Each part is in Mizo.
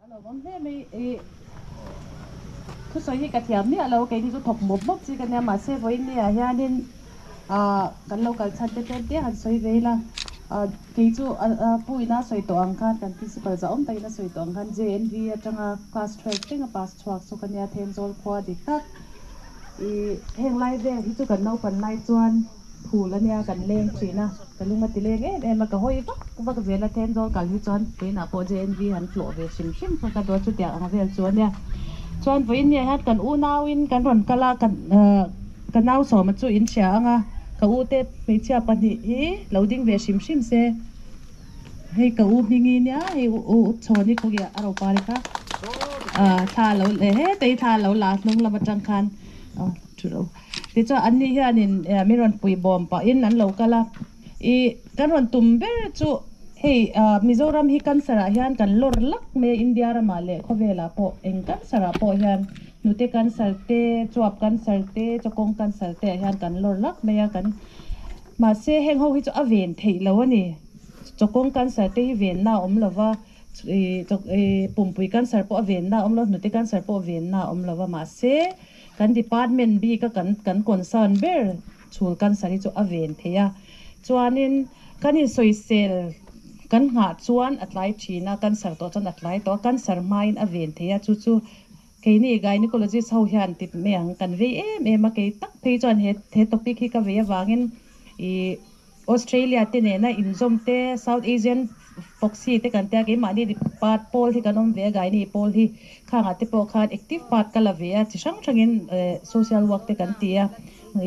A lo awm hle mai i thusawi hi ka thiam miah lo keini chu thawk mawp mawp chi ka nia mahse vawiin ah hianin ah kan lo kal chhan te tlem te han sawi ve ila ah kei chu ah pu ina sawi tawh ang khan kan principal zah awm takin a sawi tawh ang khan J_N_V atanga class 12 thleng a pass chhuak chu ka nia Thenzawl khua dik tak ih heng lai vel hi chu kan naupan lai chuan phul ania kan leng thin a ka lung a ti leng em em a ka hawi vak vak zel a Thenzawl kal hi chuan vawiinah pawh J_N_V han tlawh ve hrim hrim kha ka duh a chutiang ang vel chu ania chuan vawiin ni ah hian kan unauin kan rawn kal a kan ah ka nau sawma chu in hria ang a ka u te hmeichhia pahnih hi lo ding ve hrim hrim se hei ka u hmingi nia hei u chhawni khaw a ro pari kha ah thla lo leh hetei thla lo la hnung lam atang khan ah thu lo tichuan an ni hianin min rawn pui bawm pahin an lo kal a ih kan rawn tum ber chu hei ah Mizoram hi cancer ah hian kan lawr lak mai a India ramah leh khawvelah pawh eng cancer ah pawh hian hnute cancer te chuap cancer te chawkawng cancer te ah hian kan lawr lak mai a kan mahse heng ho hi chu a ven theih lo a ni chawkawng cancer te hi venna a awm lova ih ih pumpui cancer pawh a venna a awm lo hnute cancer pawh a venna a awm lova mahse kan department bik a kan kan concern ber chhul cancer hi chu a ven theih a chuanin kan insawisel kan nghah chuan a tlai thin a cancer tawh chuan a tlai tawh a cancer hmain a ven theih a chu chu keini gynecologist ho hian ti mai ang kan vei em em a kei tak phei chuan he he topic hi ka vei avangin ih Australia te nena inzawm te South Asian FOGSI te kan tia keimahni part pawl hi kan awm ve a gynae pawl hi khangah te pawh khan active part ka la ve a chi hrang hrangin social work te kan ti a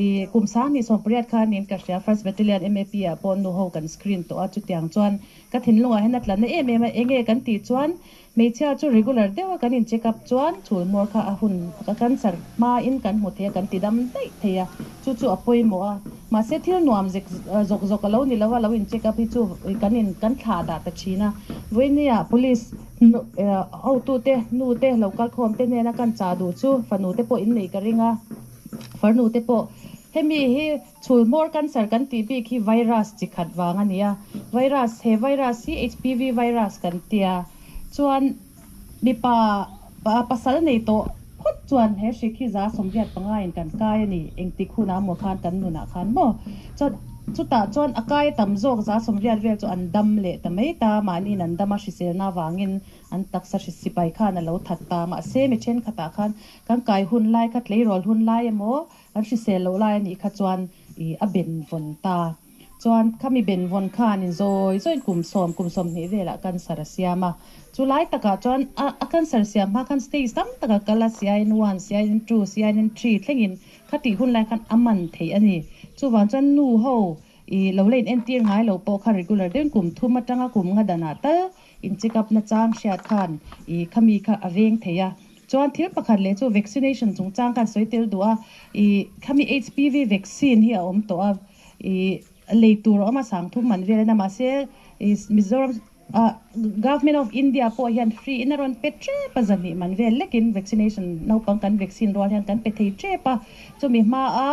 ih kum sang hnih sawmpariat khanin ka hria first battalion M_A_P ah pawh nu ho kan screen tawh a chutiang chuan ka thinlungah hian a tlanna em em a enge kan tih chuan hmeichhia chu regular deuh a kan in check up chuan chhul hmawr kha a hun a cancer hmain kan hmu thei a kan ti dam daih thei a chu chu a pawimawh a mahse thil nuam zek zawk zawk a lo ni lo a lo in check up hi chu kan in kan thlah dah ta thin a vawinia police hotu te nu te lo kal khawm te hnena kan chah duh chu fanu te pawh in nei ka ring a farnu te pawh hemi hi chhul hmawr cancer kan tih bik hi virus chi khat wang a ni a virus he virus hi H_P_V virus kan tia chuan mipa pasal nei tawh phawt chuan he hrik hi za sawmriat panga in kan kai a ni engtik hunah maw khan kan nunah khan maw chuan chutah chuan a kai tam zawk za sawmriat vel chu an dam leh ta mai ta mahniin an dam a hriselna avangin an taksa hri sipai khan a lo that ta mahse mi thenkhatah khan kan kai hun lai kha tleirawl hun lai emaw an hrisel loh lai anih kha chuan ih a ben vawn ta chuan khami ben vawn khan in zawi zawiin kum sawm kum sawmhnih velah cancer a siam a chu lai takah chuan a a cancer siam hma khan stage tam tak a kal a CIN one CIN two CIN three thlengin khatih hun lai khan a man theih a ni chuvang chuan nu ho ih lo la in entir ngai lo pawh kha regular deuhin kum thum atanga kum nga danah tal in check up na chang hriat khan ih khami kha a veng thei a chuan thil pakhat leh chu vaccination chungchang khan sawi tel duh a ih khami H_P_V vaccine hi a awm tawh a ih lei tur a awm a sang thum man vel a mahse ih Mizoram ah government of India pawh hian free in a rawn pe tep a zahnih man vel lekin vaccination naupang kan vaccine rual hian kan pe thei tep a chumi hma a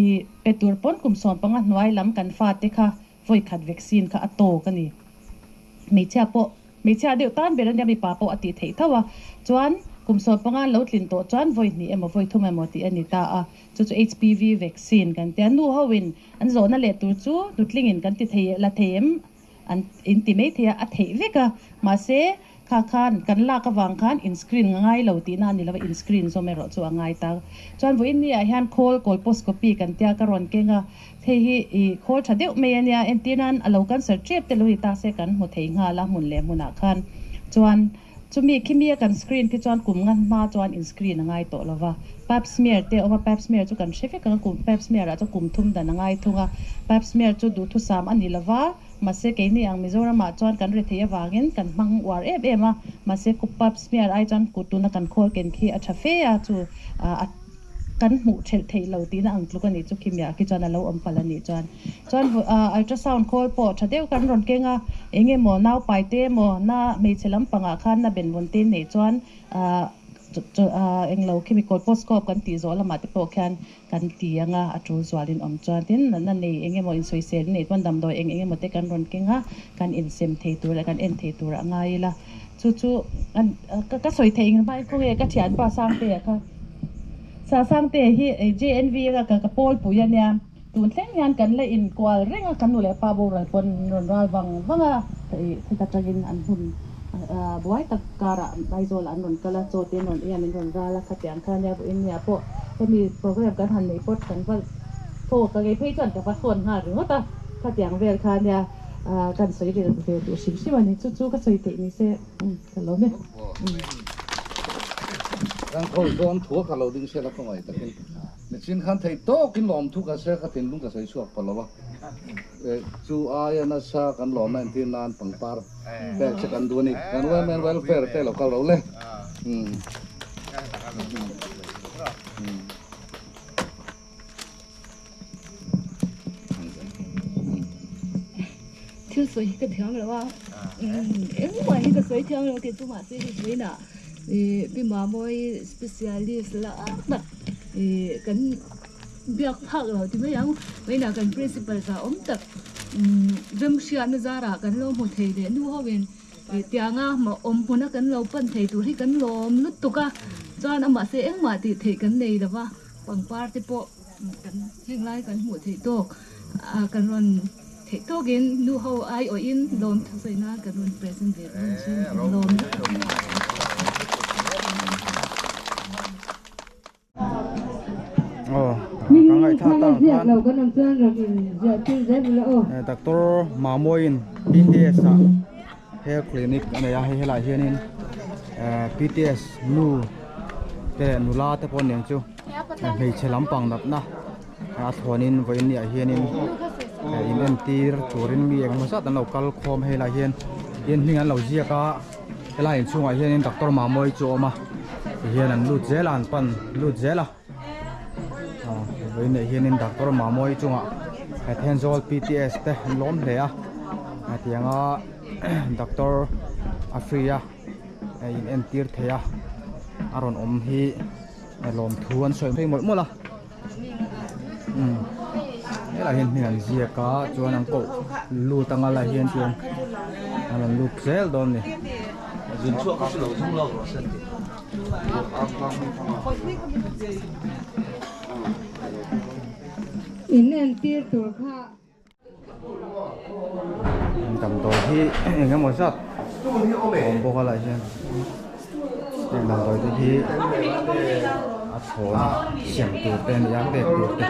ih pe tur pawn kum sawm panga hnuai lam kan fa te kha vawi khat vaccine kha a tawk a ni hmeichhia pawh hmeichhia deuh tan ber ania mipa pawh a tih theih tho a chuan kum sawm panga lo tlin tawh chuan vawi hnih emaw vawi thum emaw tih a ni ta a chu chu H_P_V vaccine kan tia nu ho in an zawhna leh tur chu nutlingin kan ti thei la thei em an in ti mai thei a a theih vek a mahse kha khan kan lak awang khan in screen ngai lo tihna a ni lova in screen zawm erawh chu a ngai ta chuan vawiin ni ah hian khawl colposcopy kan tia ka rawn keng a hei hi ih khawl tha deuh mai ania entir nan a lo cancer tep te lo ni ta se kan hmu thei nghal a hmun leh hmunah khan chuan chumi khimi a kan screen khi chuan kum nga hma chuan in screen a ngai tawh lova pap smear te awm a pap smear chu kan hre vek ang a kum pap smear ah chu kum thum dan a ngai thung a pap smear chu duhthusam a ni lova mahse keini ang Mizoram ah chuan kan ri thei awangin kan hmang uar em em a mahse pap smear ai chuan kut tuna kan khawl ken khi a tha fe a chu a kan hmuh thelh theih lo tihna ang tluk a nih chu khimi ah khi chuan a lo awm palh a nih chuan chuan ultrasound khawl pawh tha deuh kan rawn keng a eng emaw nau pai te emaw na hmeichhe lampangah khan na ben vawn te neih chuan ah englo khimi colposcope kan tih zawh lamah te pawh khian kan ti anga a tul zualin awm chuan tin natna nei eng emaw insawisel nei chuan damdawi eng eng emaw te kan rawn keng a kan insem thei tur leh kan en thei tur a ngai ila. Chu chu an ka ka sawi theih engin hmain khawnge ka thianpa Sangtea kha Sa Sangtea hi JNV a ka ka pawl pui a nia tun thleng hian kan la inkual reng a kan nu leh pa boral pawn min rawn ral vang vang a hei atangin an hun buai tak karah Aizawl ah an rawn kal a chaw te an rawn ei a min rawn ral a khatiang kha nia vawiin nia pawh hemi program kan han neih pawt kan va phone ka ngei phei chuan ka va phone nghal ringawt a khatiang vel kha nia. Kan sawi rel ve duh hrim hrim a ni. Chu chu ka sawi theih ni se ka lawm e. Kan khawi dawn thu a ka lo ding sela ka ngaih takin michin khan thei tawkin lawm thu ka hria ka thinlung ka sawi chhuak pah lo a. Chu aia nasa kan lawmna entir nan pangpar pek che kan duh a ni. Kan women welfare te lo kal ro le. Thil sawi hi ka thiam lo a, engmah hi ka sawi thiam lo tih chu mahse hei vawiinah ih Pi Mamawii specialist la tak ih kan biak phak lo ti mai ang, vawiinah kan principal zah awm tak remhriatna zarah kan lo hmu thei leh nu ho in ih tianga awm hmuna kan lo pan thei tur hi kan lawm lutuk a, chuan amah se engmah tih theih kan nei lo va. Pangpar te pawh kan heng lai kan hmuh theih tawk a kan rawn theih tawkin nu ho aiawhin lawm thusawi nan kan rawn present ve dawn a sin kan lawm lutuk. Aw ka ngaihthla tang khan Doctor Mamoin PTS ah Health Clinic a nei a hei helaiah hianin PTS nu te leh nula te pawh aniang chu hmeichhe lampang natna a thlawnin vawiin ni ah hianin in entir turin mi engemaw zat an lo kal khawm hei lai hian tin hming an lo ziak a helai inchhungah hianin doctor Mamawii chu a awm a tihian an lut zel a an pan lut zel a vawiin ni ah hianin doctor Mamawii chungah Thenzawl PTS te an lawm hle a tianga doctor a free a. in entir thei a a rawn awm hi lawmthu an sawi phei mawlh mawlh a umm helaiah hian hming an ziak a chuan an koh lut anga lai hian chuan a rawn lut zel dawn a ni. In entir tur kha. Damdawi hi eng emaw zat awm bawk a lai hian heng damdawi te hi a chhawn a siam tur te a ni a pek tur te.